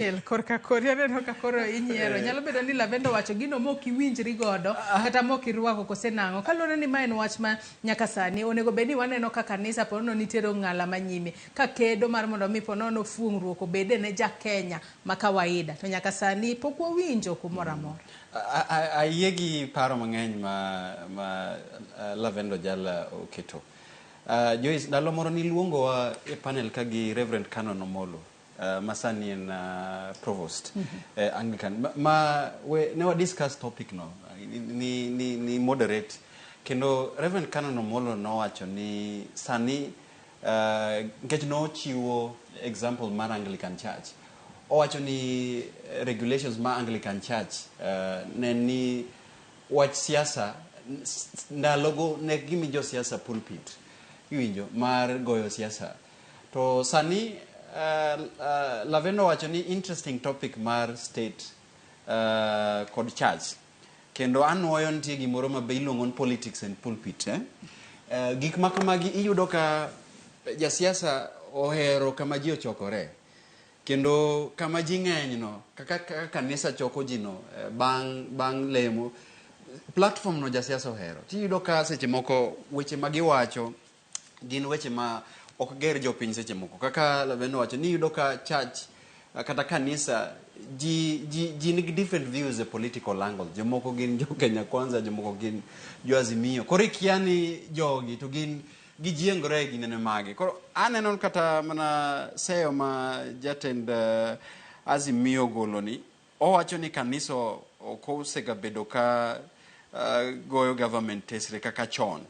El korka kori aneno ka koro inyiero. Nyalo bedo ni Lavenda owacho gino mok iwinjri godo kata mok irwako kose nang'o. Kaluwore ni ma en wach ma nyaka sani onego bed ni waneno ka kanisa ponono nitiere ong'ala manyime ka kedo mar mondo mi ponono fuong'ruok obede ne ja Kenya ma kawaida. To nyaka sani pok wawinjo kumoro amora. Ayie gi paro mang'eny ma Lavenda Ojala oketo. Joyce, ndalo moro niluongowa e panel ka gi Reverend Canon Omolo, ma sani en provost Anglican ma we, ne wa discuss topic no ni moderate, kendo Reverend Canon Omolo nowacho ni sani, nikech nochiwo example mar Anglican Church, owacho ni regulations ma Anglican Church ne ni wach siasa ndalogo ne gimi josiasa pulpit, iwinjo, mar goyo siasa. To sani Lavenda owacho ni interesting topic mar state kod church, kendo anuoyo nitie gimoro ma be iluongo ni politics and pulpit, eh? Gik ma kamagi iyudo ka jasiasa ohero kama ji ochokore kendo kama ji ng'eny no, kaka kanisa choko ji no bang' lemo, platform no jasiasa ohero. Tiyudo ka seche moko weche ma giwacho gin weche ma ok ger jopiny. Seche moko kaka Lavenda wacho ni iyudo ka church kata kanisa ji nigi different views e political angle. Jomoko gin jo Kenya Kwanza, jomoko gin jo Azimio, koro ikia ni jogi to gin gijiengore e ginene mage. Koro aneno kata mana seyo ma jatend Azimio ogolo ni owacho ni kanisa ok osegabedo ka goyo government tesre kaka chon,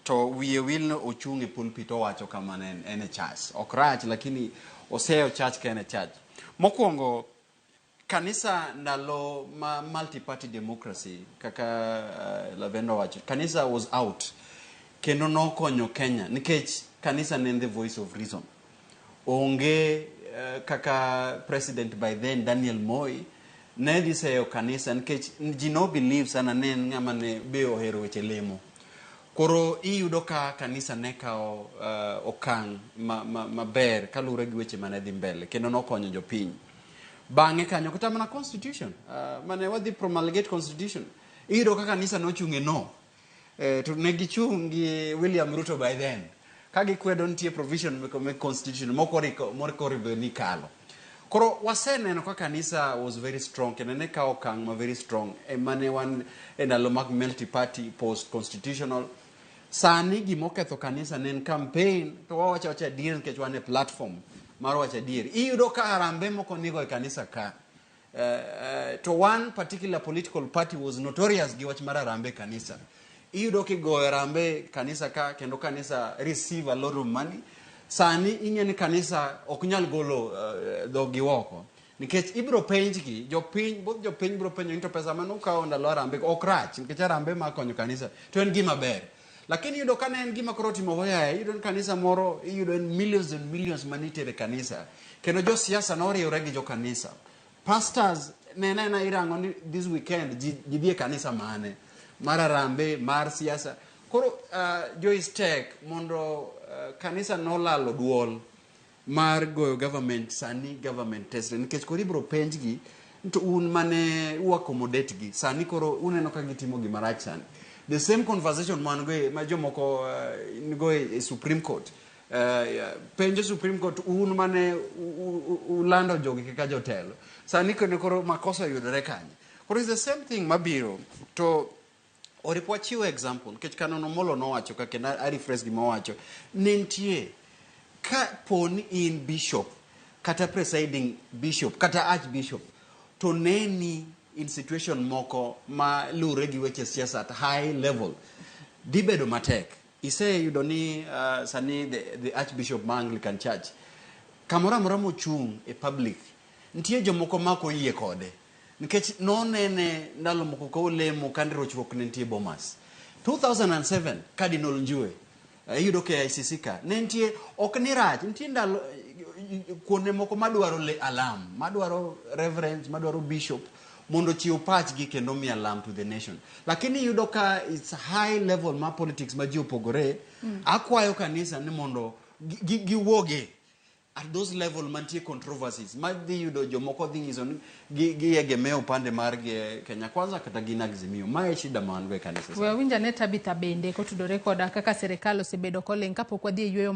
to wiye wil no ochung' e pulpit owacho kamano en e church ok rach, lakini oseyo church ka en e church. Mokwongo, kanisa ndalo ma multi-party democracy, kaka Lavenda owacho, kanisa was out kendo nokonyo Kenya nikech kanisa ne en the voice of reason. Onge kaka president by then, Daniel Moi, ne dhi seyo kanisa nikech ji no believe sana ne en ng'ama ne be ohero weche lemo. Koro iyudo ka kanisa ne kawo okang' maber kaluwore gi weche mane dhi mbele kendo nokonyo jopiny. Bang'e kanyo kata mana constitution mane wadhi promulgate constitution, iyudo ka kanisa nochung' e no, to ne gichung' gi William Ruto by then ka gikwedo nitie provision mek constitution moko moko oribo ni kalo. Koro waseneno ka kanisa was very strong kendo ne kawo okang' ma very strong e mane wan e ndalo mag multi party post constitutional. Sani gimoketho kanisa ne en campaign, to wawacho awacha adier nikech wan e platform mar wacho adier. Iyudo ka harambe moko nigo e kanisa ka. To one particular political party was notorious gi wach mar harambe e kanisa. Iyudo kigoyo harambe kanisa ka kendo kanisa receive a lot of money. Sani ing'e ni kanisa ok nyal golo dhoggi oko nikech ibiro penjgi jopiny, both jopiny biro penjo ni to pesa mane ukawo ndalo harambe ok rach, nikech harambe mar konyo kanisa to en gima ber, lakini iyudo ka ne en gima koro otimo hoyaye. Iyudo ni kanisa moro iyudo en millions and millions manitere kanisa, kendo josiasa noriwre gi jokanisa, pastors ne nena irango ni this weekend ji dhi e kanisa mane mar harambe mar siasa. Koro Joyce, tek mondo kanisa nolalo duol mar goyo government. Sani government tesre nikech koro ibiro penjgi to un mane u accommodate gi, sani koro uneno ka gitimo gima rach. Sani the same conversation man go ma jomoko nigo e Supreme Court, penjo Supreme Court, un mane ulando jogi kaka jotelo, sani kendo koro makosa oyudore kanye? Koro is the same thing mabiro to oripo wachiwo example nikech Canon Omolo nowacho ka kendo a rephrase gima owacho ne nitie ka po ni in bishop kata presiding bishop kata archbishop to neni in situation moko ma luwre gi weche siasa at high level, dhi bedo matek. Iseyudo ni sani the archbishop ma Anglican Church kamoro amora mochung' e public nitie jomoko ma ok oyie kode nikech nonene ndalo moko ka olemo ka rochruok ne nitie Bomas 2007. Cardinal Njue, iyudo KICC ka ne nitie, ok ni rach, nitie ndalo kuonde moko madwaro le alam, madwaro reverends, madwaro bishop mondo ochiw pachgi kendo mi alam to the nation, lakini iyudo ka it's high level ma politics ma ji opogore. Akwayo kanisa ni mondo giwuoge. At those level mantie controversies ma dhi yudo jomoko dhi nyiso ni giegemeo upande margi e Kenya Kwanza kata gin Azimio. Ma e shida ma wan go e kanisa. We awinj ane Tabitha bende kotudore koda kaka sirikal osebedo koling' kapok wadhi e yueyo.